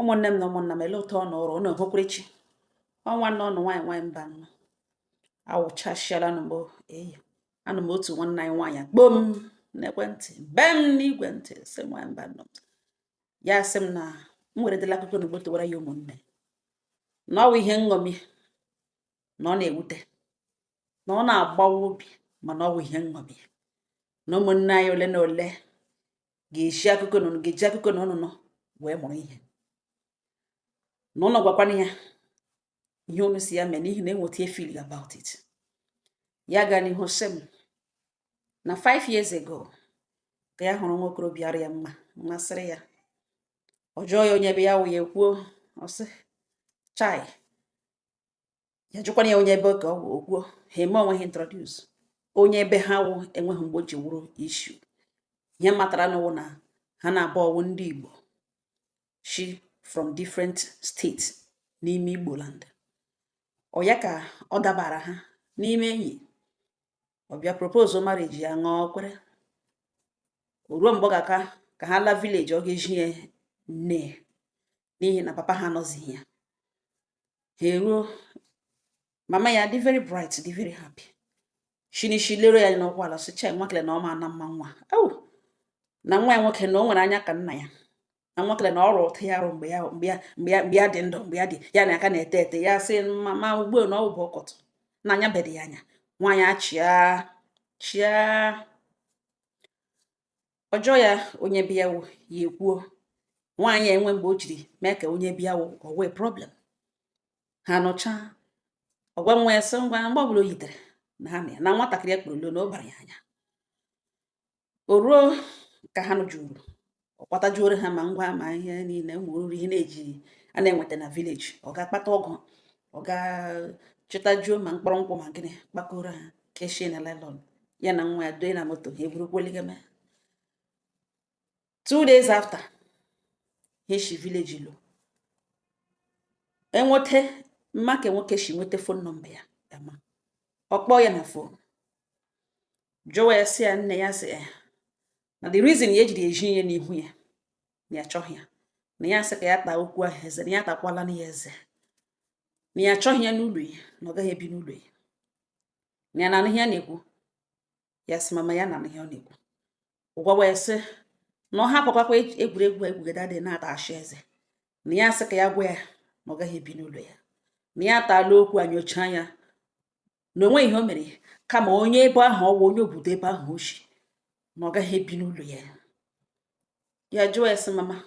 Ụmụnne m na ụmụnna m, ele ụtọ ọ nọrọ ụnụ hụkwurechi ọnwa nọ ọnụ nwaanyị nwaanyị mba nọ awụchasịala nụ mbụ eyi. Anụ m otu nwanne anyị nwaanyị kpọọ m n'ekwentị, be m n'igwe ntị, sị nwaanyị mba nọ. Ya sị m na m were dịla akụkọ n'ugbo towara ya ụmụnne na ọ wụ ihe nṅomi, na ọ na-ewute, na ọ na-agbawa obi, mana ọ wụ ihe nṅomi na ụmụnne anyị ole na ole ga-eji akụkọ na ga-eji akụkọ na ọnụnọ wee mụrụ ihe, na ụnụ gwakwana ya ihe unu si ya mee, n'ihi na enweta feeling about it. Ya gaa n'ihu sị m na 5 years ago ka ya hụrụ nwa okorobịa ara ya mma, mmasịrị ya. Ọ jụọ ya onye ebe ya wụ, ya ekwuo. Ọ sị chai, ya jụkwana ya onye ebe ka ọ wụ, okwuo. Ha eme onwe ha introduce. Onye ebe ha wụ enweghị mgbe o ji wụrụ issue. Ihe matara n'ụwụ na ha na-abụ ọwụ ndị Igbo shi from different states n'ime Igbo land. Ọ ya ka ọ dabara ha n'ime enyi. Ọ bịa propose marriage, ya ṅụọ, kwere. O ruo mgbe ọ ga-aka ka ha laa village, ọ ga-eji ya nne, n'ihi na papa ha anọzighị ya. Ha eruo, mama ya dị very bright, dị very happy, shinishi lero ya n'ụkwụ ala, sị chai, nwakele na ọ ma na mma nwa au na nwa ya nwoke, na o nwere anya ka nna ya, na nwakele na ọrụ ụtụ ya arụ mgbe ya dị ndụ, mgbe ya dị ya na aka na-ete ete. Ya sị mama ugbu a na ọ bụ ọkọtụ na anya bedi ya anya. Nwaanyị achịa chịa ọjọọ ya onye bịa wụ, ya ekwuo. Nwaanyị enwe mgbe o jiri mee ka onye bịa wụ o wee problem. Ha nọchaa, ọgwa nwa ya sị ngwa, mgbe ọbụla o yitere na ha na ya na nwatakịrị ya kpụrụ lo na ọ bara ya anya. O ruo ka ha nụjuru, ọ kwatajuoro ha ma ngwa ma ihe niile, ụmụ nri ihe na-eji a na-enweta na village. Ọ ga-akpata ọgụ, ọ ga chịtajuo ma mkpọrọ nkwụ ma gịnị, kpakọrọ ha, keshie na nylon, ya na nwa ya doe na moto, ha eburukwuoligeme. 2 days after ha shi village lo, enweta mma ka nwoke shi nweta phone number ya ama. Ọ kpọọ ya na phone, jụwa ya, sị ya nne ya sị ya na the reason ya ejiri eji ihe n'ihu ya, na ya achọghị ya, na ya sị ka ya taa okwu ahụ eze, na ya takwala na ya eze, na ya achọghị ya n'ụlọ ya, na ọ gaghị ebi n'ụlọ ya, na ya na-anụ ihe ya na-ekwu. Ya sị mama ya na-anụ ihe ọ na-ekwu. Gwawa ya sị na ọ hapụkwakwa egwuregwu egwugede adịghị na-ata ashị eze, na ya sị ka ya gwa ya na ọ gaghị ebi n'ụlọ ya, na ya ataala okwu a, nyocha ya na onwe ihe o mere, kama onye ebe ahụ ọwụ onye obodo ebe ahụ o shi, na ọ gaghị ebi n'ụlọ ya. Ya jụọ ya sị mama,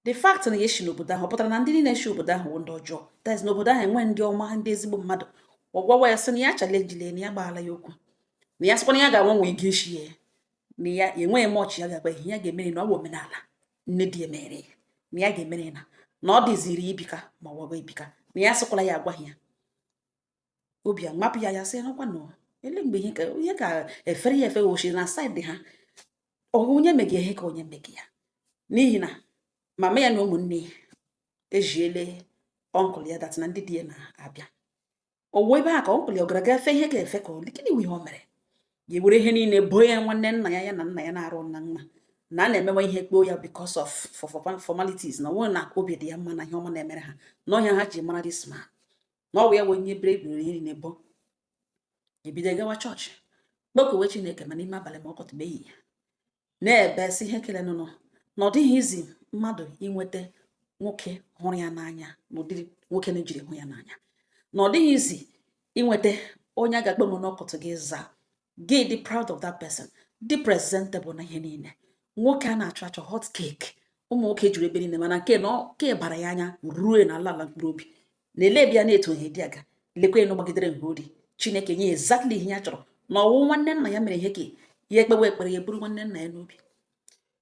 the fact na ya esi n'obodo ahụ, ọ pụtara na ndị niile si obodo ahụ wụ ndị ọjọọ? That is, n'obodo ahụ enwe ndị ọma, ndị ezigbo mmadụ? Ọ gwawa ya sị na ya challenge na ya gbaala ya okwu, na ya sịkwa na ya ga-anwanwe ego eshi ya, na ya enweghị mọchị ya ga-agba ihe ya ga-emere, na ọ bụ omenala nne di ya mere ya, na ya ga-emere, na ọ dịziri ibika ma ọ wago ibika, na ya sịkwala ya agwaghị ya. Obi amapụ ya. Ya sị n'ọkwa nọ ele mgbe ihe ka efere ya efe oshi na side ha, ọ onye mege ihe ka onye mege ya, n'ihi na mama ya na ụmụnne ya ejiele uncle ya that na ndị di ya na-abịa ọwụ ebe a ka uncle ya ọ gara gafe ihe ka efe ka ọ gịnị wụ ihe o mere ya ewere ihe niile boo ya nwanne nna ya, ya na nna ya na-arụ na nna na a na-emewe ihe kpoo ya because of for formalities, na ọ na obi dị ya mma na ihe ọma na-emere ha, na ọhịa ha ji mara this man, na ọ wụ ya wụ onye bere ebiri ihe niile bo. Ebido gawa chọọchị, kpọkuwe Chineke, ma n'ime abalị ma ọkọtụbeghị ya na-ebe sị ihe kele nụnụ na ọ dịghị izi mmadụ inweta nwoke hụrụ ya n'anya n'ụdịrị nwoke na-ejiri hụ ya n'anya, na ọ dịghị izi inweta onye a ga-akpọ m n'ọkọtụ gị zaa gị, dị proud of that person, dị presentable na ihe niile nwoke a na-achọ achọ, hot cake. Ụmụ nwoke juru ebe niile, mana nke na ke bara ya anya ruo na ala ala mkpụrụ obi na ele ebe ya na-eto ihe dị aga lekwa enu gbagidere nha ori. Chineke nye exactly ihe ya chọrọ, na ọwụ nwanne nna ya mere ihe ka ya ekpewe ekpere, ya buru nwanne nna ya n'obi,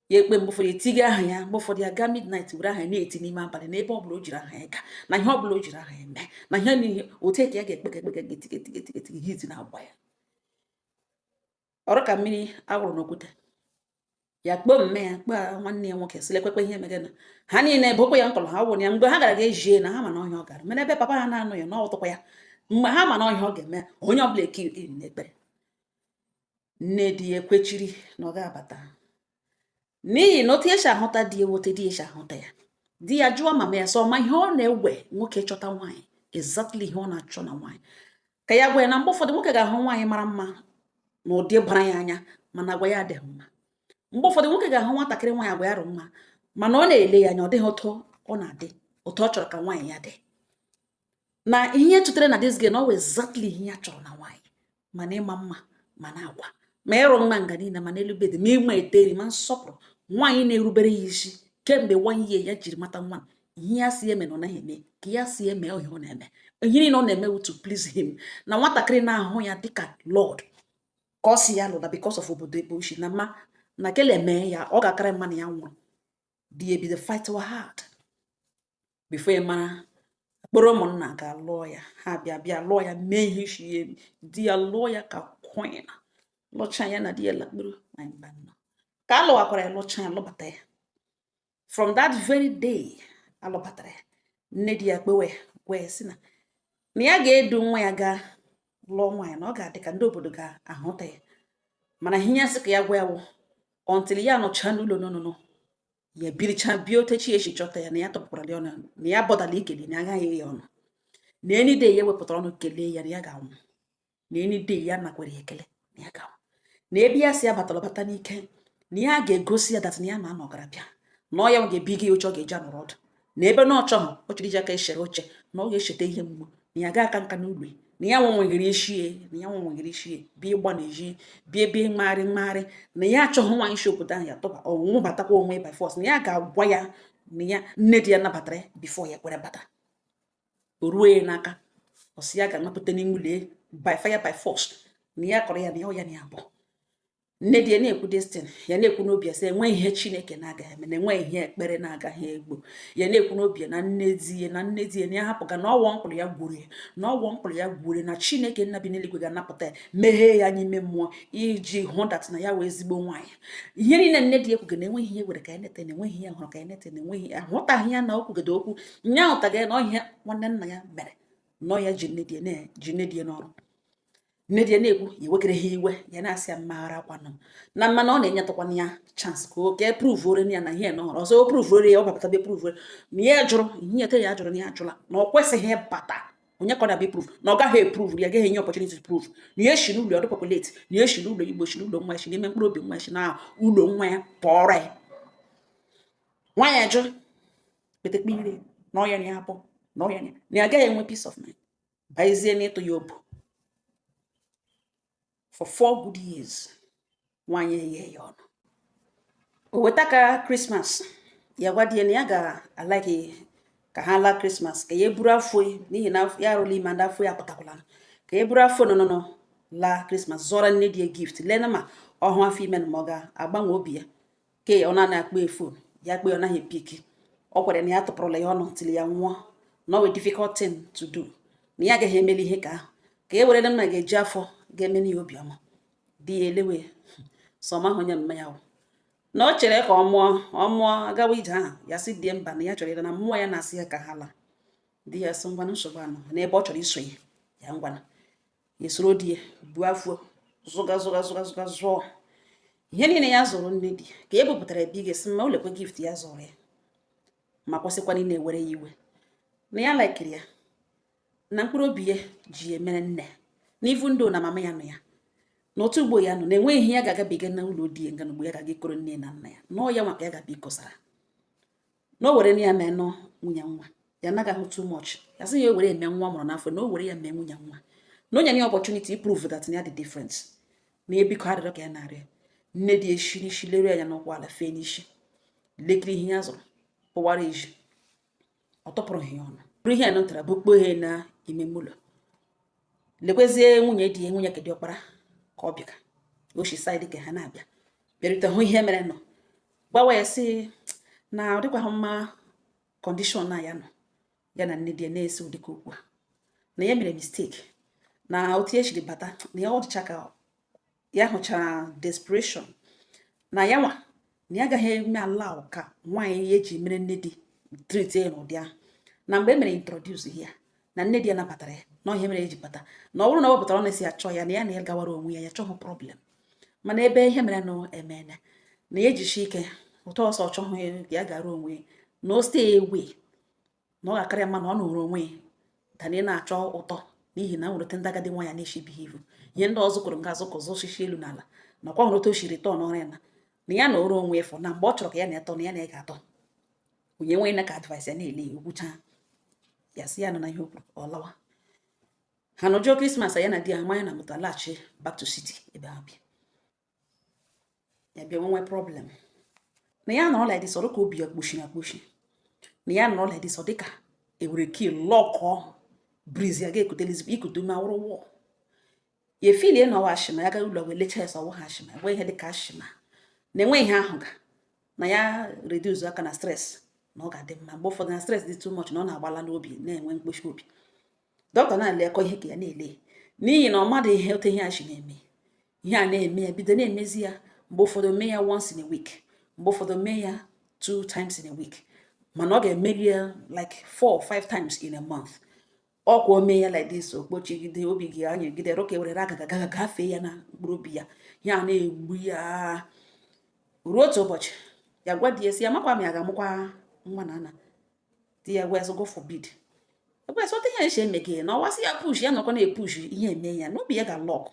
ya ekpe. Mgbe ụfọdụ etiga aha ya, mgbe ụfọdụ ya gaa midnight were aha ya na-eti n'ime abalị, n'ebe ọ bụla o jiri aha ya gaa, na ihe ọ bụla o jiri aha ya mee, na ihe niile otu ka ya ga-ekpe ga ekpe ga etiga etiga etiga etiga hit na-agba ya ọrụ ka mmiri awụrụ n'okwute. Ya kpọọ mme ya, kpọọ nwanne ya nwoke, sị lekwekwe ihe megana. Ha niile bụkwa ya nkọlọ ha wụrụ ya. Mgbe ha gara ga ejie na ha ma na ọhịa ọ gara mana ebe papa ha na-anọ ya na ọtụkwa ya, mgbe ha ma na ọhịa ọ ga-eme, onye ọbụla eki n'ekpere. Nne di ya ekwechiri na ọ ga-abata, n'ihi na otu esi ahụta di ya, otu di esi ahụta ya. Di ya jụọ mama ya sọ ma ihe ọ na-ewe nwoke chọta nwaanyị, exactly ihe ọ na-achọ na nwaanyị, ka ya gwa ya na mgbe ụfọdụ nwoke ga-ahụ nwaanyị mara mma na ụdị bara ya anya, mana agwa ya adịghị mma. Mgbe ụfọdụ nwoke ga-ahụ nwatakịrị nwaanyị, agwa ya rụ mma, mana ọ na-ele ya anya, ọ dịghị otu ọ na-adị, otu ọ chọrọ ka nwaanyị ya dị. Na ihe tụtere na this girl na ọ wụ exactly ihe ya chọrọ na nwaanyị, mana ịma mma, mana agwa, ma ịrụ mma nga niile, ma n'elu bed, ma ịma eteri, ma nsọpụrụ, nwaanyị na-erubere ya isi. Kemgbe one year ya jiri mata nwa, ihe ya si eme na ọ naghị eme ka ya si eme, ihe ọ na-eme, ihe niile ọ na-eme to please him, na nwatakịrị na-ahụ ya dịka lord ka ọ si ya lụda because of obodo ebe oshi na mma na kele mee ya, ọ ga-akara mma na ya nwụrụ. Di ya ebido fight hard before ya mara kpọrọ ụmụnna ga-alụọ ya. Ha bịa bịa lụọ ya, mee ihe isi ya, di ya lụọ ya ka queen. Lụcha ya na di ya lakpuru na mba nnọọ ka a lụwakwara ya, lụcha ya, lụbata ya. From that very day alụbatara ya, nne di ya kpewe gwa ya sị na ya ga-edu nwa ya gaa lụọ nwaanyị, na ọ ga-adị ka ndị obodo ga-ahụta ya, mana ihe ya sị ka ya gwa ya wụ until ya nọchaa n'ụlọ n'ọnụnụ ya, biricha bie otechi echi chọta ya, na ya tọpụkwara ya ọnụ, na ya bọdala ikele, na agaghị ya ọnụ, na any day ya wepụtara ọnụ kelee ya, na ya ga-anwụ, na any day ya nakwere ya ekele, na ya ga-anwụ, na ebe ya si ya batara bata n'ike, na ya ga-egosi ya that na ya na anọ gara bịa, na ọ ya ga-ebiga ya oche ọ ga-eji anọrọ ọdụ, na ebe na ọ chọghị ọ chọrọ iji aka eshere oche, na ọ ga-echeta ihe mgbu, na ya ga aka nka n'ụlọ ya, na ya nwenweghere ishie, na ya nwenweghere ishie bịa ịgba n'ezi, bịa ebe mgbagharị mgbagharị, na ya achọghị nwaanyị isi obodo ahụ ya tụba ọnwụ batakwa onwe by force, na ya ga-agwa ya na ya nne di ya nabatara ya before ya kwere bata. O ruo ya n'aka, ọ sị ya ga-anapụta n'ime ụlọ ya by fire by force, na ya kọrọ ya na ya ọ ya na ya abụọ. Nne di ya na-ekwu destin ya, na-ekwu n'obi ya sị enweghị ihe Chineke na-agaghị eme, na enweghị ihe ekpere na-agaghị egbo. Ya na-ekwu n'obi ya na nne di ya, na nne di ya na ya hapụga, na ọwọ mkpụrụ ya gwuru ya, na ọwọ mkpụrụ ya gwuru ya, na Chineke nna bi n'eluigwe ga-anapụta ya, meghee ya anya ime mmụọ iji hụ that na ya wee ezigbo nwaanyị. Ihe niile nne di ya ekwuga, na enweghị ihe were ka ya nete, na enweghị ihe hụrụ ka ya nete, na enweghị ahụtaghị ya na okwugodo okwu nya ahụtaghị ya na ọhịa nwanne nna ya mere na ọ ya ji nne di ya ji nne di ya n'ọrụ. Nne di ya na-ekwu ya ewekere ha iwe, ya na-asị ya mmaghara akwanụ na mmanụ ọ na-enyetụkwana ya chance ka o ka e prove ya na ihe na ọhụrụ ọzọ o prove ya, ọ bapụta bịa prove na ya jụrụ ihe ete ya jụrụ, na ya ajụla, na ọ kwesịghị ịbata, onye ka ọ na-abịa prove, na ọ gaghị e prove ya, agaghị enye opportunity to prove, na ya esi n'ụlọ, ọ dịkwakwa late, na ya esi n'ụlọ Igbo, si n'ụlọ nwa ya, si n'ime mkpụrụ obi nwa ya, si na ụlọ nwa ya pụọrọ ya. Nwa ya jụ kpetekpe ire na ọya na ya hapụ na ọya na ya agaghị enwe peace of mind, baezie n'ịtụ ya obu for 4 good years. Nwaanyị eghe ya ọnụ. O weta ka Christmas, ya gwa di ya na ya ga-a like ka ha laa Christmas, ka ya buru afọ n'ihi na ya arụla ime ndị afọ ya pụtakwala, ka ya buru afọ nọ nọ laa Christmas, zọrọ nne di ya gift, lee na ma ọhụ afọ ime na ma ọ ga-agbanwe obi ya. Ke ọ na-ana akpọ phone ya, kpe ọ naghị e pick. Ọ gwara na ya tụpụrụla ya ọnụ till ya nwụọ, na ọ wee difficult thing to do, na ya agaghị emeli ihe ka ahụ, ka e were nna ga-eji afọ ga-eme ya obiọma. Di ya elewe sọ mahụ onye mma ya wụ na ọ chere ka ọ mụọ, ọ mụọ agawa ije ahụ. Ya sị die mba, na ya chọrọ ịla, na mmụọ ya na-asị ya ka ha laa. Di ya sị ngwanụ, nsogbu anọ n'ebe ọ chọrọ isonye ya, ngwanụ, ya soro di ya buo afọ, zụga zụga zụga zụga zụọ ihe niile ya zụrụ nne di ka e bupụtara ebe ị ga-esi mma ụlọekwe gift ya zụrụ ya, ma kwụsịkwana ị na-ewere ya iwe, na ya like iri ya, na mkpụrụ obi ya ji ya emere nne, na ivu ndụ na mama ya nọ ya na otu ugbo ya nọ, na enweghị ihe ya ga-agabiga na ụlọ di ya nga na ugbo ya ga-aga ikoro nne na nna ya, na ọ ya maka ya ga-abịa ikosara, na o were ya mee nọ nwunye nwa ya anaghị ahụ too much. Ya sị ya o were eme nwa mụrụ n'afọ, na o were ya mee nwunye nwa, na o nyere ya opportunity prove that ya dị different, na ebiko arịrịọ ka ya na-arịọ. Nne dị eshi n'isi leru anya n'ụkwụ ala, fee n'isi, lekiri ihe ya zụrụ, pụwara ezi, ọ tụpụrụ ya ọnụ, bụrụ ihe a nụtara bukpo ihe na ime ụlọ. Lekwezie nwunye di ya, nwunye kedị ọkpara ka ọ bịara oshi side ka ha na-abịa bịarute hụ ihe mere nọ, gbawa ya sị na ọ dịkwaghị mma condition na ya nọ, ya na nne di ya na-ese ụdịka okwu a, na ya mere mistake na otu ya siri bata, na ya ọ dịcha ka ya hụchara desperation na ya nwa, na ya agaghị eme allow ka nwaanyị ya eji mere nne di treat ya n'ụdị ahụ, na mgbe e mere introduce ya na nne di ya nabatara ya, na ihe mere eji bata, na ọ bụrụ na ọ wepụtara ọ na-esi achọ ya, na ya na ya gawara onwe ya, ya chọghị problem, mana ebe ihe mere nụ emene, na ya ejishi ike ụtọ ọsọ ọ chọghị ya gara onwe ya. Na o stay away, na ọ ga-akarị mma na ọ nụrụ onwe ya than ị na-achọ ụtọ, n'ihi na nwere otu ndị agadi nwaanyị na-eshi behave. Ihe ndị ọzọ kwuru nga azụ ka ọzọ osisi elu n'ala nakwa nwere otu o shiri tọọ n'ọrụ ya na ya na oru onwe efu na mgbe ọ chọrọ ka ya na-etọ na ya na ga atọ onye nwee na ka advice ya na-ele ya okwucha ya, sị ya nọ na ihe o kwuru, ọ lawa. Ha nọjụọ Christmas ya na di ya manya na moto laghachi back to city ebe ha bi. Ya bịa nwe problem na ya nọrọ like this, ọ dị ka obi ya kpochiri akpochi. Na ya nọrọ like this, ọ dịka ewere key lockụọ breeze ya ga-ekutelizi ikute ume awụrụ wọ ya efilie na ọwa asthma. Ya gaa ụlọ wee lecha ya, sọ ọwụ ha asthma, enwe ihe dịka asthma na enwe ihe ahụ ga na ya reduce aka na stress na ọ ga-adị mma. Mgbe ụfọdụ na stress dị too much na ọ na-agbala n'obi, na-enwe mkpochi obi. Dọkịta na-elekọ ihe ka ya na-ele, n'ihi na ọ madụ ihe otu ihe a si na-eme. Ihe a na-eme ya bido na-emezi ya. Mgbe ụfọdụ mee ya once in a week, mgbe ụfọdụ mee ya two times in a week, mana ọ ga-emeri ya like four or five times in a month. Ọkwa o mee ya like this, okpochigide obi gị anyagide roka ewere agaga gaga gafee ya na mkpụrụ obi ya. Ya na-egbu ya ruo otu ụbọchị ya gwa di ya sị ya makwa ma ya ga-amụkwa nwa na ana. Di ya gwa ya sị, "God forbid." Ebe sị otu ihe esi eme gị na ọwa sị ya push ya nọkwa na-epush ihe eme ya n'obi ya ga-lock.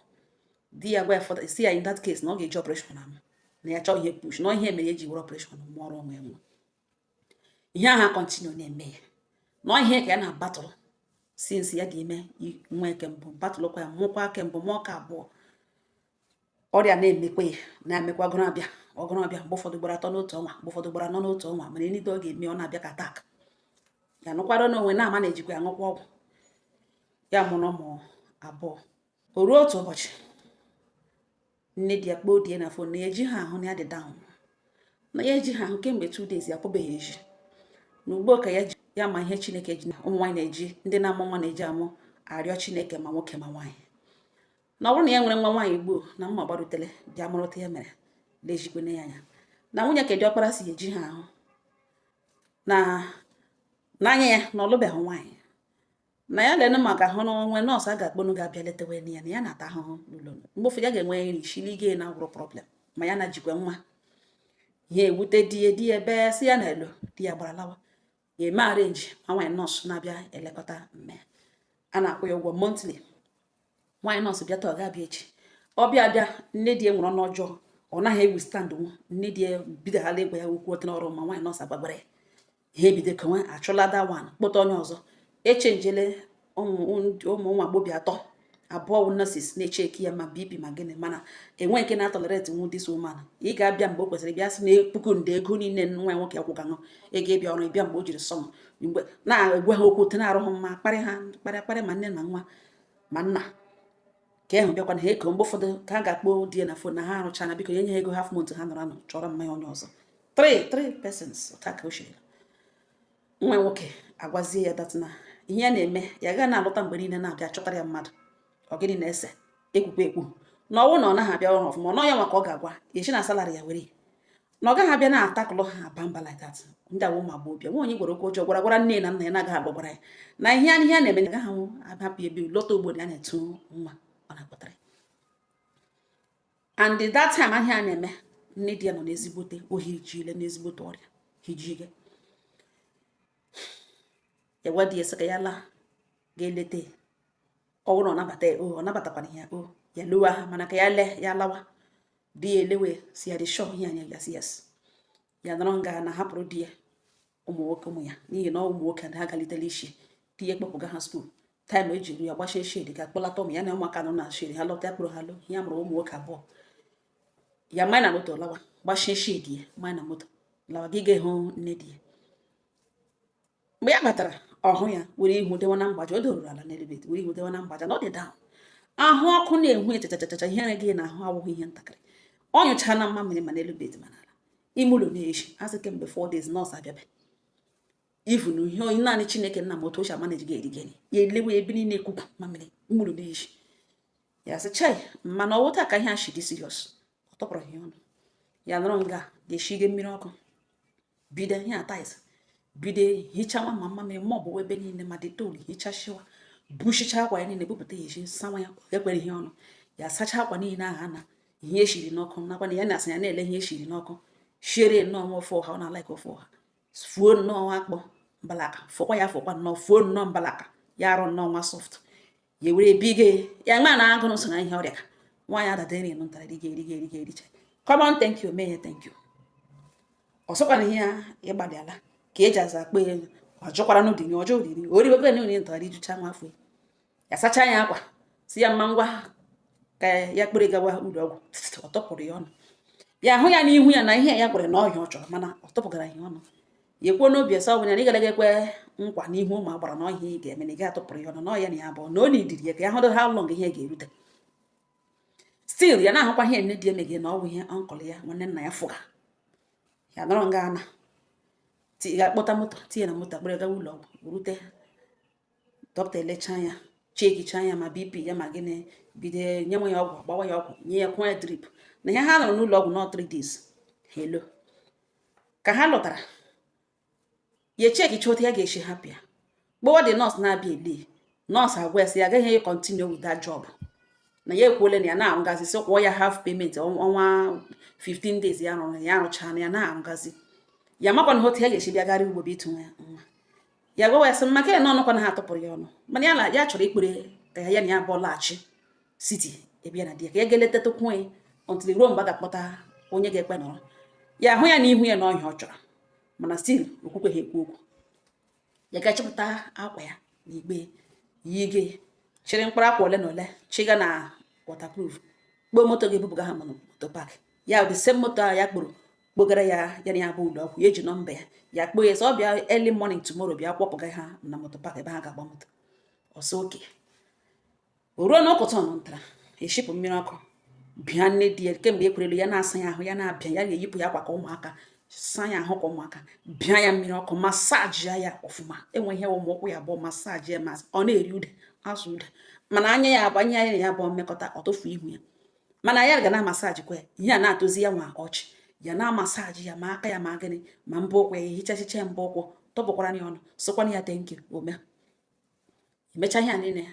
Di ya gwa ya fọdụ si ya in that case na ọ ga-eji operation amụ, na ya chọọ ihe push na ihe mere eji were operation mụọrọ onwe ya nwa. Ihe ahụ continue na-eme ya na ihe ka ya na battle since ya dị ime nwa eke mbụ, battlekwa ya, mụkwa ke mbụ, mụọ ka abụọ. Ọrịa na-emekwa ya, na-emekwa ọgụrụ abịa, ọgụrụ abịa. Mgbe ụfọdụ gbara atọ n'otu ọnwa, mgbe ụfọdụ gbara anọ n'otu ọnwa, mana enide ọ ga-eme ọ na-abịa ka attack. Ya nụkwara n'onwe na-ama na ejikwa ya ṅụkwa ọgwụ. Ya mụrụ ụmụ abụọ. O ruo otu ụbọchị, nne di ya kpọọ di ya na phone na ya eji ha ahụ, na ya dị down, na ya eji ha ahụ kemgbe 2 days, ya apụbeghị eji na ugbo ka ya ji ya ma ihe Chineke ji ụmụ nwaanyị na-eji, ndị na-amụ nwa na-eji amụ arịọ Chineke, ma nwoke ma nwaanyị, na ọ bụrụ na ya nwere nwa nwaanyị gboo na mma gbarutere bịa mụrụta ya mere lejikwene ya anya na nwunye ka diọkpara si eji ha ahụ na n'anya ya na ọlụbeghị nwaanyị, na ya lene maka hụ na onwe nọọsụ a ga-akpọnụ ga-abịa letewe ya, na ya na-ata ahụhụ n'ụlọ. Mgbe ụfọdụ ya ga-enwe nri shili ige na agwụrụ problem, ma ya na jikwa nwa. Ihe ewute di ya. Di ya bee sị ya na elo di ya gbara lawa, ya eme arrange ma nwaanyị nọọsụ na-abịa elekọta mme a na-akwụ ya ụgwọ monthly. Nwaanyị nọọsụ bịa taa, ọ ga-abịa echi. Ọ bịa bịa, nne di ya nwere ọnụ ọjọọ, ọ naghị ewu stand nwu. Nne di ya bidoghala ịgwa ya okwu otu n'ọrụ, ma nwaanyị nọọsụ agbagbara ya. Ihe ebido konwe achụla that one, kpọta onye ọzọ. Echenjele ụmụ ụmụ agbọbịa atọ, abụọ wụ nurses na-echeki ya ma BP ma gịnị, mana enwe nke na-atolerate nwu this woman. Ị ga-abịa mgbe o kwesịrị bịa, sị na puku nde ego niile nwa ya nwoke akwụgaṅụ ego ịbịa ọrụ, ịbịa mgbe o jiri sọm mgbe na-egwe ha okwu otu na-arụghị mma, kparị ha, kparị kparị ma nne na nwa ma nna ka ịhụ bịakwa na ha eko. Mgbe ụfọdụ ka a ga-akpọ di ya na phone na ha arụcha na biko nye ha ego half month ha nọrọ anọ chọrọ mmanya onye ọzọ. Three persons ụta ka o shiri. Nwa nwoke agwazie ya that na ihe ya na-eme ya gaghị na-alọta mgbe niile, na-abịa chọtara ya mmadụ. Ọ gịnị na-ese ekwukwa ekwu na ọnwụ na ọ naghị abịa ọrụ ọfụma, ọ nọ ya nwa ka ọ ga-agwa ya esi na salary ya were, na ọ gaghị abịa na-atakụlụ ha aba mba like that. Ndị awa ụmụ agbọghọbịa nwa onye gwara okwu ọjọọ gwara gwara nne na nna ya na-agaghị agbagwara ya na ihe a na-eme na agaghị ahapụ ebe lọta ugbo na ya na-etu nwa ọ na-akpọtara ya. And that time ahịa a na-eme, nne di ya nọ n'ezigbote ohijile, n'ezigbote ọrịa hijige. Ya gwa di ya sị ka ya laa ga-eleta ya. Ọ bụrụ na ọ nabata ya, o ọ nabatakwana ya, o ya lewe ha, mana ka ya lee ya lawa. Di ya elewe si ya dị sure ihe anya ya si yes. Ya nọrọ nga na hapụrụ di ya ụmụ nwoke, ụmụ ya, n'ihi na ụmụ nwoke ha galitela isi. Di ya kpọpụga ha school, time ejiri ya gbachie shed ga kpọlata ụmụ ya na ụmụaka nọ na shed. Ha lọta, ya kpụrụ ha lụ ya mụrụ ụmụ nwoke abụọ. Ya mmanya na moto lawa, gbachie shed ya, mmanya na moto lawa gị ga-ehụ nne di ya. Mgbe ya batara ọhụ ya were ihu dewa na mgbaja, o doruru ala n'elu bed were ihu dewa na mgbaja na ọ dị down, ahụ ọkụ na-enwu ya chachachacha. Ihere gị na ahụ awụghị ihe ntakịrị. Ọ nyụchaa na mmamịrị ma n'elu bed ma n'ala ime ụlọ na-eshi asị. Kemgbe 4 days nọọsụ abịabe even ihe onye naanị Chineke nna m otu o si ama na eji ga-eri gịnị. Ya elewe ebe niile ekwukwu mamịrị mmụrụ na-eshi. Ya sị chai, mana ọwụ taa ka ihe a shi dị serious. Ọ tọpụrụ ihe ọnụ ya nọrọ nga ga-eshige mmiri ọkụ, bido ihe atais, bido hichawa ma mmamịrị ma ọ bụ ebe niile ma dị tolu, hichashiwa, bushicha akwa ya niile, bupụta ya esi sawa ya. Ekwere ihe ọnụ ya sacha akwa niile ahụ ana ihe eshiri n'ọkụ nakwa na ya na-asa ya na-ele ihe eshiri n'ọkụ shiere nnọọ nwa ofe ọha ọ na-alaik ofe ọha. Fuo nnọọ akpụ mbalaka, fụkwa ya, fụkwa nnọọ, fuo nnọọ mbalaka ya, arụ nnọọ nwa soft. Ya were bige ya nwa na agụrụ so na ihe ọrịa ka nwaanyị adada nri nụ ntara, riga, eriga, eriga, ericha. Come on, thank you, mee ya thank you. Ọsọkwana ihe ya ịgbalị ala ka eji aza akpọ ya. Ọ jụkwara n'ụdị ya, ọjọọ riri oriwekwe na nri ntara, ijucha nwa afọ ya, sacha ya akwa, si ya mma, ngwa, ka ya kpere gawa ụlọ ọgwụ. Ọ tọpụrụ ya ọnụ, ya hụ ya n'ihu ya na ihe ya kwere na ọhịa ọ chọrọ, mana ọ tọpụgara ya ọnụ. Ya ekwuo n'obi ese ọ bụ ya na ị gara ekwe nkwa n'ihu ụmụ agbara na ọhịa ị ga-eme na ị ga-atụpụrụ ya ọnụ na ọhịa na ya abụọ na ọ n'idiri ya ka ya hụrụ how long ihe ga-erute. Still ya na-ahụkwa ihe nne di emeghe na ọ bụ ihe uncle ya, nwanne nna ya, fụga ya nọrọ nga ana ga-akpọta moto, tinye na moto, akpọrọ gawa ụlọ ọgwụ. Rute, dọkịta elechaa ya, checkicha ya, ma BP ya ma gịnị, bido nye nwe ya ọgwụ, gbawa ya ọgwụ, nye ya, kwụọ ya drip. Na ihe ha nọrọ n'ụlọ ọgwụ nọ 3 days. Hello, ka ha lọtara, ya echeckicha otu ya ga-esi hapụ ya, kpọwa the nurse na-abịa ele. Nọọsụ agwa ya sị ya agaghị continue with that job, na ya ekwuole na ya na-arụgazi, sị kwụọ ya half payment ọnwa 15 days ya rụrụ, ya arụcha na ya na-arụgazi. Ya makwana otu ya ga-esi bịa gara ugbo bụ ịtụ nwa nwa. Ya gwawa ya sị maka ya na ọnụkwa na ha tụpụrụ ya ọnụ, mana ya na ya chọrọ ikpere ka ya na ya abụọ laghachi city ebe ya na di ya, ka ya ga-eletatụkwu ya until ruo mgbe a ga-akpọta onye ga-ekpe nọrọ ya, hụ ya n'ihu ya na ọhịa ọ chọrọ. Mana still okwukwe ha ekwu okwu. Ya ga-achịpụta akwa ya na igbe yige, chịrị mkpụrụ akwa ole na ole, chiga na waterproof, kpoo moto ga-ebubuga ha na moto park. Ya the same moto ahụ ya kpụrụ kpogara ya, ya na ya bụ ụlọ ọgwụ, ya eji nọmba ya, ya kpoo ya sọ ọ bịa early morning tomorrow, bịa kwọpụga ha na moto park ebe ha ga-agba moto ọsọ. Oke o ruo n'ụkụtụ ọnụ ntara eshipụ mmiri ọkụ bịa nne di ya. Kemgbe e kwerelu ya na-asa ya ahụ, ya na-abịa, ya ga-eyipụ ya akwa ka ụmụaka, saa ya ahụ ka ụmụaka, bịa ya mmiri ọkụ, massage ya ọfụma. Enwe ihe ụmụ ụkwụ ya abụọ, massage ya, ma ọ na-eri ude azụ ude, mana anya ya abụ anya ya na ya abụọ mmekọta, ọ tụfu ihu ya, mana ya ga na massage kwa ya. Ihe a na-atụzi ya nwa ọchị. Ya na massage ya, ma aka ya, ma gịnị, ma mbọ ụkwụ ya, ehichachicha ya mbọ ụkwụ, tọpụkwara ya ọnụ, sịkwana ya thank you. Ome emecha ihe a niile,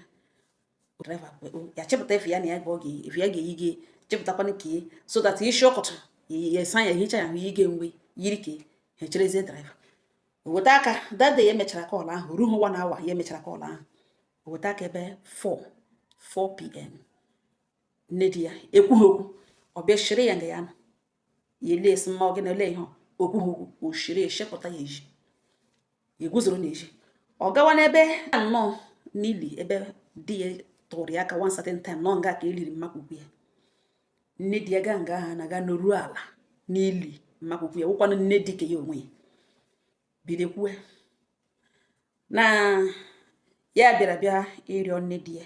driver ya chepụta efe ya na ya ga ọ ga efe ya ga-eyi gị, chepụtakwana ka so that isi ọkọtụ ya esa ya, ehicha ya ahụ, yi gị nwe yiri ka ha echerezie driver. O weta aka that day ya mechara call ahụ, ruo 1 hour ya mechara call ahụ, o weta aka ebe 4 4 p.m. Nne di ya ekwughị okwu. Ọ bịa shiri ya nga ya nọ, ya ele esi mma ọ gị na ele ihe okwughị okwu. O shiri eshepụta ya eji eguzoro n'ezi, ọ gawa n'ebe nnọọ n'ili ebe di ya tụrụ ya aka one certain time nọ nga ka eliri mmakwukwu ya. Nne di ya gaa nga ahụ na ga noruo ala n'ili mmakwukwu ya, wụkwanụ nne di ke ya onwe ya. Bido kwue na ya bịara bịa ịrịọ nne di ya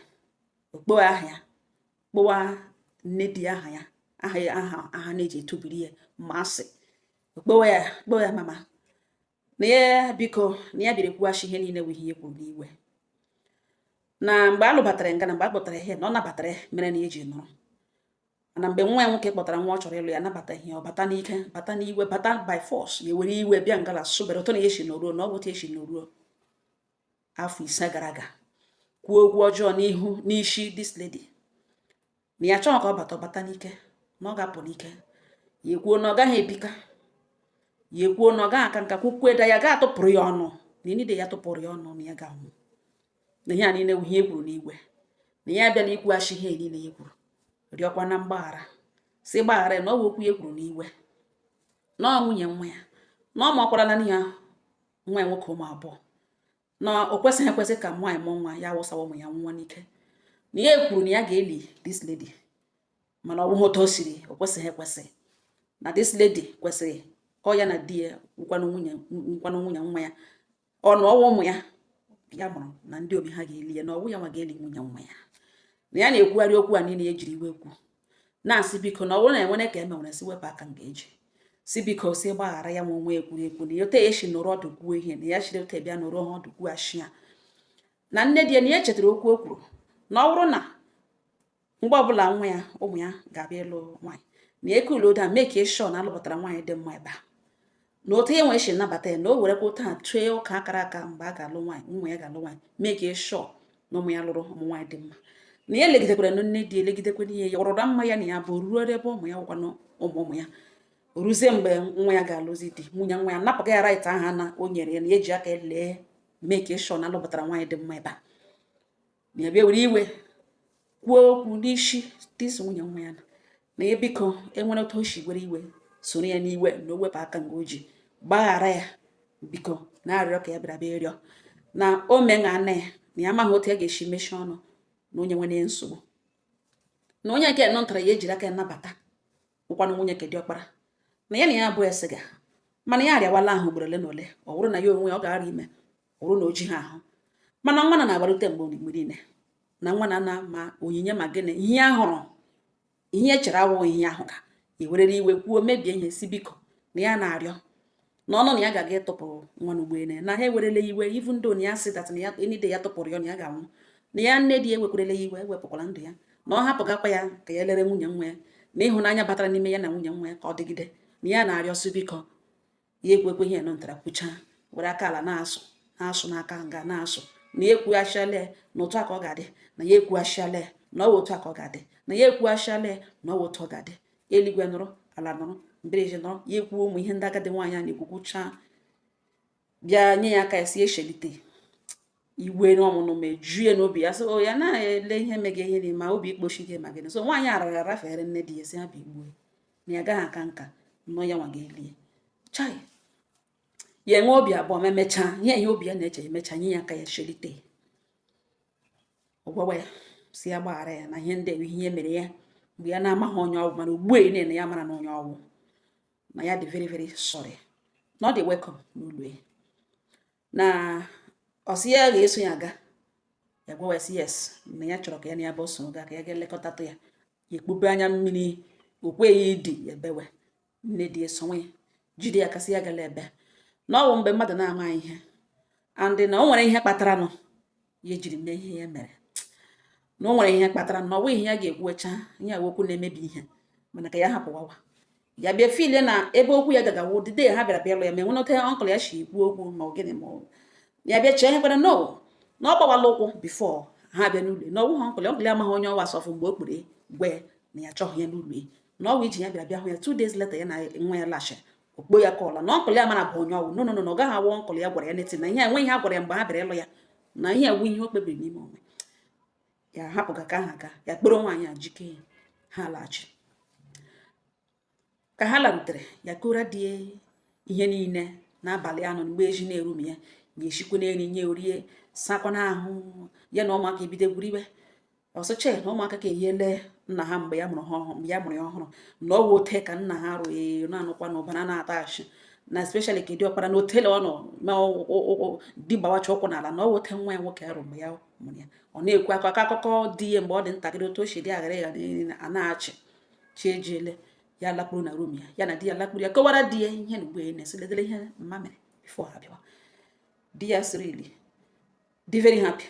okpo aha ya, kpọwa nne di ya aha ya, aha ya, aha aha na-eji etubiri ya mmasị, kpọwa ya, kpọwa ya mama, na ya biko, na ya bịara ekwughachi ihe niile bụ ihe ya kwuru n'iwe na mgbe a lụbatara nga, na mgbe a kpọtara ihe na ọ nabatara ya, mere na ya eji nọrọ. Mana mgbe nwa ya nwoke kpọtara nwa ọ chọrọ ịlụ, ya nabata ihe, ọ bata n'ike, bata n'iwe, bata by force. Ya ewere iwe bịa ngala sobere otu na ya esi nọruo na ọ bụ otu esi nọruo afọ 5 gara aga, kwuo okwu ọjọọ n'ihu n'isi this lady, na ya chọghị ka ọ bata, ọ bata n'ike, na ọ ga-apụ n'ike. Ya ekwuo na ọ gaghị ebika, ya ekwuo na ọ gaghị aka nka kwukweda, ya ga-atụpụrụ ya ọnụ, na enide ya tụpụrụ ya ọnụ, na ya ga-anwụ, na ihe a niile bụ ihe e kwuru n'igwe, na ya abịala ikwughachi ihe niile ya kwuru, rịọkwa na mgbaghara, si gbaghara ya, na ọ bụ okwu ya kwuru n'iwe, na ọ nwunye nwa ya, na ọ makwarala na ya nwa ya nwoke ụmụ abụọ, na o kwesịghị ekwesị ka nwaanyị mụọ nwa ya wụsawa ụmụ ya nwa n'ike, na ya kwuru na ya ga-eli this lady, mana ọ bụghị otu o siri, o kwesịghị ekwesị, na this lady kwesịrị ọ ya na di ya nkwanụ nwunye nwa ya, ọ na ọwa ụmụ ya ya mụrụ na ndị obi ha ga-eli ya, na ọwụ ya nwa ga-eli nwunye nwa ya. Na ya na-ekwugharị okwu a niile ya ejiri iwe kwu, na-asị biko, na ọ bụrụ na enwere ka eme nwere, si wepụ aka nga eji, si biko, si gbaghara ya nwa onwe ekwuru ekwu, na ya ote esi nọrọ ọdụ kwuo ihe, na ya chiri ote bịa nọrọ ha ọdụ kwuo ashị ya na nne di ya, na ya chetara okwu o kwuru, na ọ bụrụ na mgbe ọbụla nwa ya, ụmụ ya ga-abịa ịlụ nwaanyị, na eke ulodo a mee ka ịshọ na alụpụtara nwaanyị dị mma ebe a, na otu ya nwee si nabata ya, na o werekwa otu a tụọ ụka akara aka mgbe a ga-alụ nwaanyị, ụmụ ya ga-alụ nwaanyị, mee ka ịshọ na ụmụ ya lụrụ ụmụ nwaanyị dị mma. Na ya elegidekwara na nne di elegidekwara ihe ya ọrụra mma ya na ya bụ ruo ebe ụmụ ya wụkwanụ ụmụ ụmụ ya. Ruzie mgbe nwa ya ga-alụzi di, nwunye nwa ya napụga ya right ahụ na o nyere ya na ya eji aka lee mee ka ịshọ na alụpụtara nwaanyị dị mma ebe a, na ya bịa were iwe kwuo okwu n'isi this nwunye nwa ya, na ya biko enwere otu o si were iwe soro ya n'iwe, na o wepụ aka nga o ji gbaghara ya, biko, na arịrịọ ka ya bịara bịa ịrịọ na o meṅa na ya, na ya amaghị otu ya ga-esi mechie ọnụ na onye nwere nsogbu, na onye nke nọ ntara ya ejiri aka ya nabata ụkwanụ nwunye ke diọkpara, na ya na ya abụọ esiga, mana ya arịawala ahụ ugboro ole na ole. Ọ bụrụ na ya onwe ya ọ ga-arịa ime, ọ bụrụ na o ji ha ahụ, mana nwa na na-agbarute mgbe niile na nwa na ana ma onyinye ma gịnị, ihe ya hụrụ, ihe e chere awụghị ihe ahụ, ka ewerere iwe kwuo mebie ihe, si biko, na ya na-arịọ na ọnụ na ya ga-aga ịtụpụ nwa n'ụgbọelu, na ha ewerele iwe, even though na ya sị that na ya any day ya tụpụrụ ya na ya ga-anwụ, na ya nne di ya ewekwarele ya iwe, ewepụkwala ndụ ya, na ọ hapụgakwa ya ka ya lere nwunye nwa ya, na ịhụnanya batara n'ime ya na nwunye nwa ya ka ọ dịgide, na ya na-arịọsị biko. Ya ekwekwe ihe nọ ntara kwucha, were aka ala na-asụ na-asụ n'aka nga na-asụ, na ya ekwughachịala ya na otu a ka ọ ga-adị, na ya ekwughachịala ya na ọ wụ otu a ka ọ ga-adị, na ya ekwughachịala ya na ọ wụ otu ọ ga-adị. Eluigwe nụrụ, ala nụrụ, mbiriji nụrụ. Ya ekwuo ụmụ ihe ndị agadi nwaanyị a na-ekwukwucha, bịa nye ya aka, ya si eshelite iwe n'ọmụnụ ma eju ya n'obi ya, so ya na-ele ihe mege ihe ma obi ikpochi gị ma gịnị. So nwaanyị arara arafere nne di ya, si ha bụ igbuo na ya agaghị aka nka nọ ya nwa ga-elie chai. Ya enwe obi abụọ, ma emechaa ihe ihe obi ya na-eche, emechaa nye ya aka, ya shelite, ọ gwawa ya si ya gbaghara ya, na ihe ndị a ihe mere ya mgbe ya na-amaghị onye ọgwụ, mana ugbu a na ya mara na onye ọgwụ, na ya dị very very sorry, na ọ dị welcome n'ụlọ ya, na ọ sị ya ga-eso ya aga. Ya gwawa ya sị yes, na ya chọrọ ka ya na ya bụ so gaa, ka ya ga elekọtatụ ya. Ya ekpube anya mmiri, o kweghị ịdị ya ebewe. Nne di esonwe ya jide ya kasị ya gala ebe na ọ bụ mgbe mmadụ na-ama ihe, and na o nwere ihe kpatara nụ ya ejiri mee ihe ya mere, na o nwere ihe kpatara na ọ bụghị ihe ya ga-ekwuecha, ihe a okwu na-emebi ihe, mana ka ya hapụwawa ya bịa filie na ebe okwu ya gagawo dide ha bịara bịa lụ ya, ma enwenata uncle ya shi ekwu okwu ma ọ gịnị, ma ya bịa chee ihe kwere no na ọ gbawala ụkwụ before ha bịa n'ụlọ, na ọwụghị uncle, uncle ya amaghị onye ọwa sọfụ mgbe o kpere gwe na ya chọghị ya n'ụlọ, na ọwụ iji ya bịara bịa hụ ya 2 days later, ya na nwa ya lachiri okpo ya kọla na uncle ya mara bụ onye ọwụ. No, no, no, na ọ gaghị awụ uncle ya gwara ya neti na ihe enwe ihe a gwara ya mgbe ha bịara ịlụ ya, na ihe ewu ihe o kpebiri n'ime onwe ya, hapụga ka aha ga ya kpọrọ nwaanyị a jike ya. Ha laghachi. Ka ha larutere, ya kora die ihe niile n'abalị anọ mgbe eji na-erumi ya, ya eshikwa n'eri nye orie, sakwa n'ahụ ya na ụmụaka ebido egwuriwe. Ọsịche na ụmụaka ka eyiele nna ha mgbe ya mụrụ ha ọhụrụ, mgbe ya mụrụ ya ọhụrụ, na ọ wụ ote ka nna ha rụọ na-anụkwa na ụbara na-ata achị, na especially ka diọkpara na otele ọ nọ ma di gbawacha ụkwụ n'ala, na ọ wụ ote nwa ya nwoke arụ mgbe ya mụrụ ya. Ọ na-ekwu akụkọ akụkọ di ya mgbe ọ dị ntakịrị, otu o si dị aghara ịghara a na-achị chi ejiele. Ya lakpuru na room ya, ya na di ya lakpuru, ya kọwara di ya ihe na ugbo ya na-esi ledere ihe mma mere before ha bịawa. Di ya sịrị ili dị very happy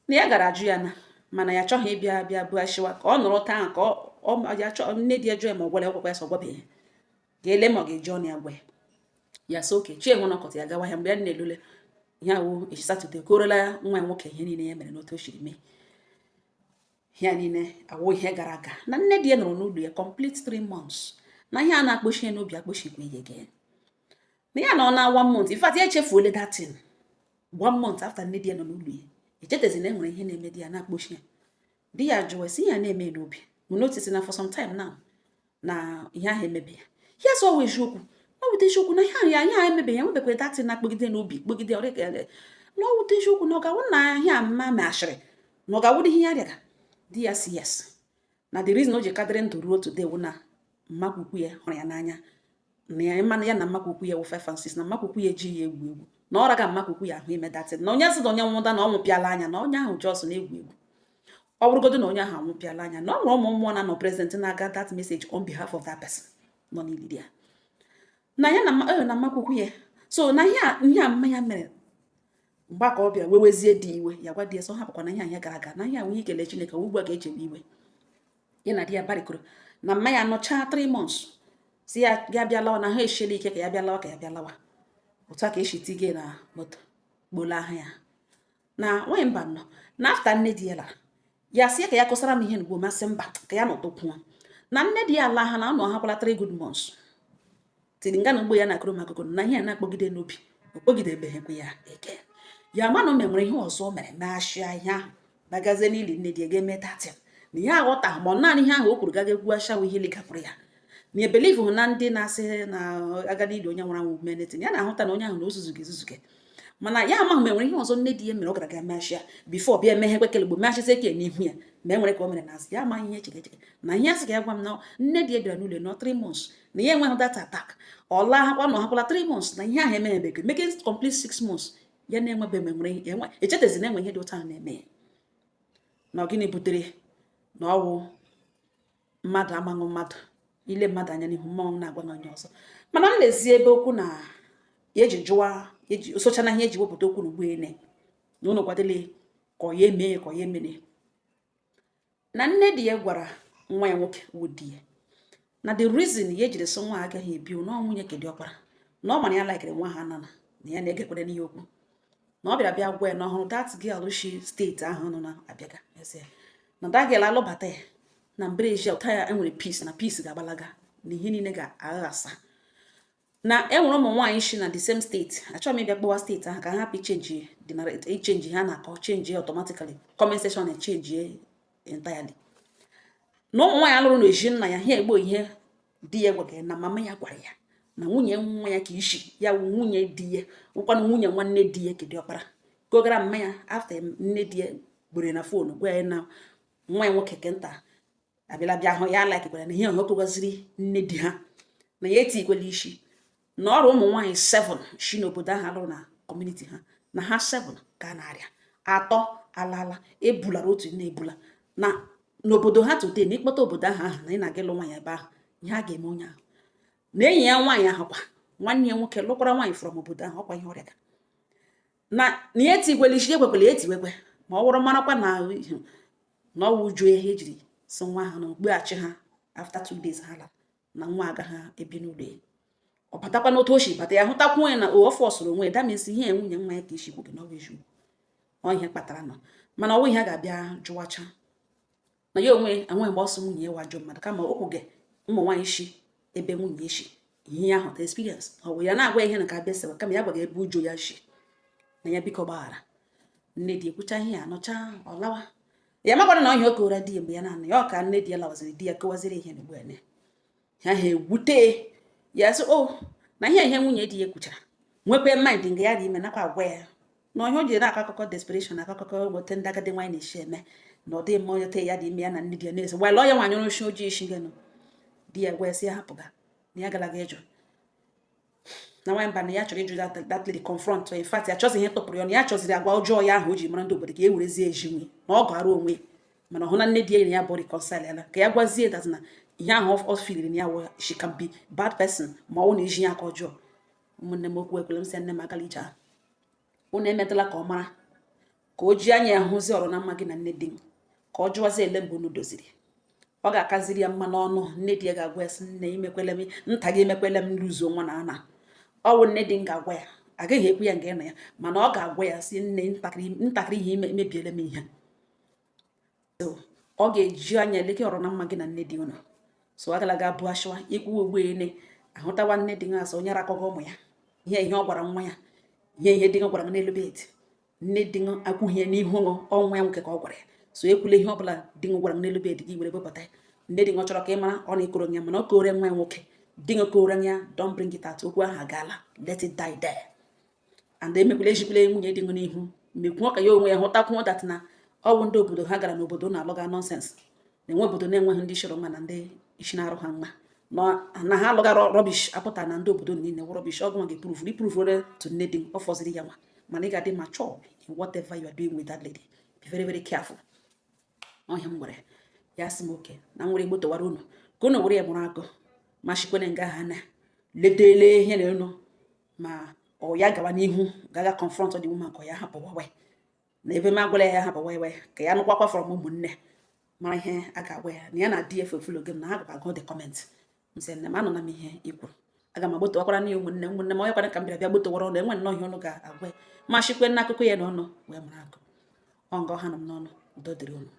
na ya gara ajụ ya, na mana ya achọghị ịbịa bịa bụ ashiwa ka ọ nụrụ taa, ka ọ ya chọọ nne di ya jụọ ya ma ọ gwara ya, ọgwakwa ya sọ gwabeghị, ga-ele ma ọ ga-eji ọnụ ya gwa ya. Ya sị oke chi enwe nọkọta ya gawa ya. Mgbe ya na-elule ihe awụ echi Saturday, korola nwa ya nwoke ihe niile ya mere n'otu o siri mee ya niile awụ ihe gara aga, na nne di ya nọrọ n'ụlọ ya complete 3 months, na ihe a na-akpọchi ya n'obi akpọchikwa ihe gị, na ya nọ na one month. In fact, ya echefuole that thing. One month after nne di ya nọ n'ụlọ ya, echetezi na e nwere ihe na-eme di ya na-akpọchi ya. Di ya jụwa sị ya na-eme n'obi mụ notice na for some time now na ihe ahụ emebe ya. Ya sọ ọ wụ eziokwu, ọ wụta eziokwu na ihe ahụ ya ihe ahụ emebe ya, nwebekwa that thing na-akpọgide n'obi kpọgide ọrịa ka na ọ wụta eziokwu, na ọ ga-awụ na ihe a mma mashịrị, na ọ ga-awụrụ ihe ya rịaga. Di ya si yes, na the reason o ji kadịrị ndụ ruo today wụ na mmakwukwu ya hụrụ ya n'anya, na ya mana ya na mmakwukwu ya wụ 5 and 6, na mmakwukwu ya ejighị ya egwu egwu, na ọ raga mmakwukwu ya ahụ ime that thing, na onye sị na onye nwụda na ọ nwụpịala anya, na onye ahụ just na-egwu egwu. Ọ bụrụgodo na onye ahụ anwụpịala anya, na ọ nwere ụmụ mmụọ na-anọ present na-aga that message on behalf of that person nọ n'iliri ya, na ya na na mmakwukwu ya. So na ihe a mmanya mere mgbe ka ọ bịara wewezie dị iwe, ya gwa di ya sọ hapụkwa na ihe a ihe gara aga, na ihe a nwee ikele Chineke ugbu a ga-echewe iwe ya. Na di ya barikoro na mmanya nọchaa 3 months, si ya ya bịa lawa, na ha eshiela ike ka ya bịa lawa, ka ya bịa lawa. Otu a ka esi tige na moto gbola ahụ ya na nwanyị mba nọ na after nne di ya lara. Ya sị ya ka ya kọsara m ihe n'ugbo, masị mba, ka ya nọtụkwuo na nne di ya ala ha na ọ nọ ha kwala 3 good months. Tiri nga na ugbo ya na-akụrụ m akụkụ na ihe a na-akpọgide n'obi, o kpọgidebeghịkwa ya eke ya ma na o menwere ihe ọzọ o mere mashịa ihe ahụ bagazie n'ili nne di ya ga-eme datin na ihe aghọtaghị. Ma ọ naanị ihe ahụ o kwuru gaga egwu ashawo ihe ligapụrụ ya na ebelieve na ndị na-asị na aga n'ili onye nwụrụ anwụ mee netin ya na-ahụta na onye ahụ na ozuzuge ezuzuge, mana ya amaghị ma enwere ihe ọzọ nne di ya mere ọ gara ga mashịa before bịa emeghe ekwekelugbo mashizie eke n'ihu ya, ma e nwere ka o mere n'azụ. Ya amaghị ihe echege echege na ihe asị ka ya gwa m na nne di ya bịara n'ụlọ nọ 3 months na ya enweghị that attack. Ọ laa ọ nọ hakwala 3 months na ihe ahụ emeghebeghi, making complete 6 months ya na-enwebe nwere enwe echetezi na enwe ihe dị otu ahụ na-eme ya. Na ọ gịnị butere na ọwụ mmadụ amaghị mmadụ ile mmadụ anya n'ihu mmọnwụ na-agwa na onye ọzọ. Mana m lezi ebe okwu na ya eji jụwa eji socha na ihe eji wepụta okwu n'ugbu ene na ụnụ kwadele ka ọ ya eme ya ka ọ ya emene na nne di ya gwara nwa ya nwoke wụ di ya na the reason ya ejiri sị nwa agaghị ebi na ọ nwunye kedị ọkpara na ọ mara ya likere nwa ha nana na ya na-egekwere n'ihe okwu na ọ bịara bịa gwa ya na ọhụrụ that girl shi steeti ahụ nọ na abịaga eze na that girl alụbata ya na mbreji ụta ya enwere peace na peace ga-agbalaga na ihe niile ga-aghasa na enwere ụmụ nwaanyị shi na the same steeti. Achọghị m ịbịa kpọwa steeti ahụ ka ha hapụ ichange the narrative, ichange ha na-akọ change automatically, comment section echange entirely, na ụmụ nwaanyị alụrụ na-eji nna ya ha egbo ihe di ya gwara ya na mama ya gwara ya na nwunye nwa ya ka isi ya wụ nwunye di ya wụkwanụ nwunye nwanne di ya kedị ọkpara ka ọ gara mma ya after nne di ya gbere na phone gwa ya na nwa ya nwoke kenta abịala bịa hụ ya likekwara na ihe ọhụ kụgaziri nne di ha na ya etikwela isi na ọrụ ụmụ nwaanyị 7 shi n'obodo ahụ alụrụ na community ha na ha 7 ka a na-arịa atọ alala ebulara otu na-ebula na n'obodo ha today na ịkpọta obodo ahụ ahụ na ị na-aga ịlụ nwaanyị ebe ahụ, ihe a ga-eme onye ahụ na enyi ya nwaanyị ahụ kwa nwanne ya nwoke lụkwara nwaanyị from obodo ahụ ọkwa ihe ọrịa ga na ya etikwela isi ekwekwela ya etiwekwe ma ọ bụrụ marakwa na na ọwụ uju ihe ejiri si nwa ahụ na okpughachi ha after 2 days ha lara na nwa agaghị ebi n'ụlọ ya. Ọ batakwa n'otu o si bata ya hụtakwa ya na o fọsụrụ onwe ya. That means ihe nwunye nwa ya ka isi gị na ọ bụ eziokwu ọ ihe kpatara nọ, mana ọwụ ihe a ga-abịa jụwacha na ya onwe enweghị mgbe ọsọ nwunye ya wajụ mmadụ kama okwu gị ụmụ nwaanyị shi ebe nwunye ya shi ihe ya hụta experience ọ bụ ya na-agwa ihe na ka abịa sewa kama ya gwaga ebe ujo ya shi na ya biko gbaghara nne di ekwucha ihe ya anọcha ọ lawa ya makwana na ọhịa o kowara di ya mgbe ya na-anọ ya ọ ka nne di ya lawaziri di ya kowaziri ihe n'ugbu a ha ha ewute ya sị o na ihe ihe nwunye di ya kwuchara nwekwe mind nga ya dị ime nakwa agwa ya na ọhịa o jiri na-akọ akụkọ desperation, akọ akụkọ weta ndị agadi nwaanyị na-esi eme na ọ dị mma onye te ya dị ime ya na nne di ya na-ese wala ọ ya nwaanyị ọrụ ojii isi gịnụ. Di ya gwa ya sị ya hapụga na ya galaga ịjụ na nwaanyị mba na ya chọrọ ịjụ that lady, confront. In fact, ya chọzi ihe tụpụrụ ya na ya chọziri agwa ọjọọ ya ahụ o ji mara ndị obodo ka e werezie eji nwe na ọ gara onwe, mana ọ hụ na nne di ya na ya bụ reconcile ya ka ya gwazie that na ihe ahụ ọ filiri na ya wụ she can be bad person ma ọ na iji ya aka ọjọọ. Ụmụnne m, okwu ekwele m sị nne m agala ije ahụ unu emetụla ka ọ mara ka o ji anya ya hụzi ọrụ na mma gị na nne di m ka ọ jụwazi ele mgbe unu doziri ọ ga-akaziri ya mma n'ọnụ. Nne di ya ga-agwa ya sị nne imekwele m nta gị emekwele m luzuo nwa na ana ọ wụ nne di m ga-agwa ya agaghị ekwu ya nga ịnọ ya, mana ọ ga-agwa ya sị nne ntakịrị ntakịrị ihe emebiele m ihe. So ọ ga-eji anya eleke ọrụ na mma gị na nne di unu. So agala ga bụ ashịwa ikwu ugbu ene ahụtawa nne di asị onye rakọgọ ụmụ ya ihe ihe ọ gwara nwa ya ihe ihe di gwara m n'elu bed nne di akwụghị ya n'ihu ọnwa ya nwoke ka ọ gwara ya. So ekwula ihe ọbụla di gwara m n'elu bed gị were wepụta ya. Nne di chọrọ ka ị mara ọ na-ekoro ya mana ọ kore nwa ya nwoke di kore ya. Don't bring it out. Okwu ahụ agaala, let it die there and emekwala ejikwala nwunye di n'ihu mekwuo ka ya onwe ya hụtakwuo that na ọ bụ ndị obodo ha gara n'obodo na-alụga nonsense na-enwe obodo na-enweghị ndị shọrọ mma na ndị isi na-arụ ha mma na ha alụga rubbish apụta na ndị obodo niile wụ rubbish. Ọgụ nwa ga-eprove iprove to nne di ọ fọziri ya nwa, mana ị ga-adị mature in whatever you are doing with that lady. Be very, very careful. Ọhịa m gwara ya sị m oke na m nwere gbotowara unu ka unu were ya mụrụ akụ ma shikwene nga ha na ledele ihe na unu ma ọ ya gawa n'ihu gaga confront the woman ka ọ ya hapụ wawe na ebe m agwala ya hapụ wawe ka ya nụkwakwa from ụmụnne mara ihe a ga-agwa ya na ya na di efe efulo gị na ha gakwa agụ the comment. M sị nne m anụna m ihe i kwuru, aga m agbotọwakwara na ya ụmụnne ụmụnne m onye kwara ka m bịara bịa gbotọwara ọnụ enwe nnọọ ihe ọnụ ga-agwa ya ma shikwe n'akụkọ ya na ọnụ wee mụrụ akụ ọ nga ọha nọ m n'ọnụ. Udo dịrị unu.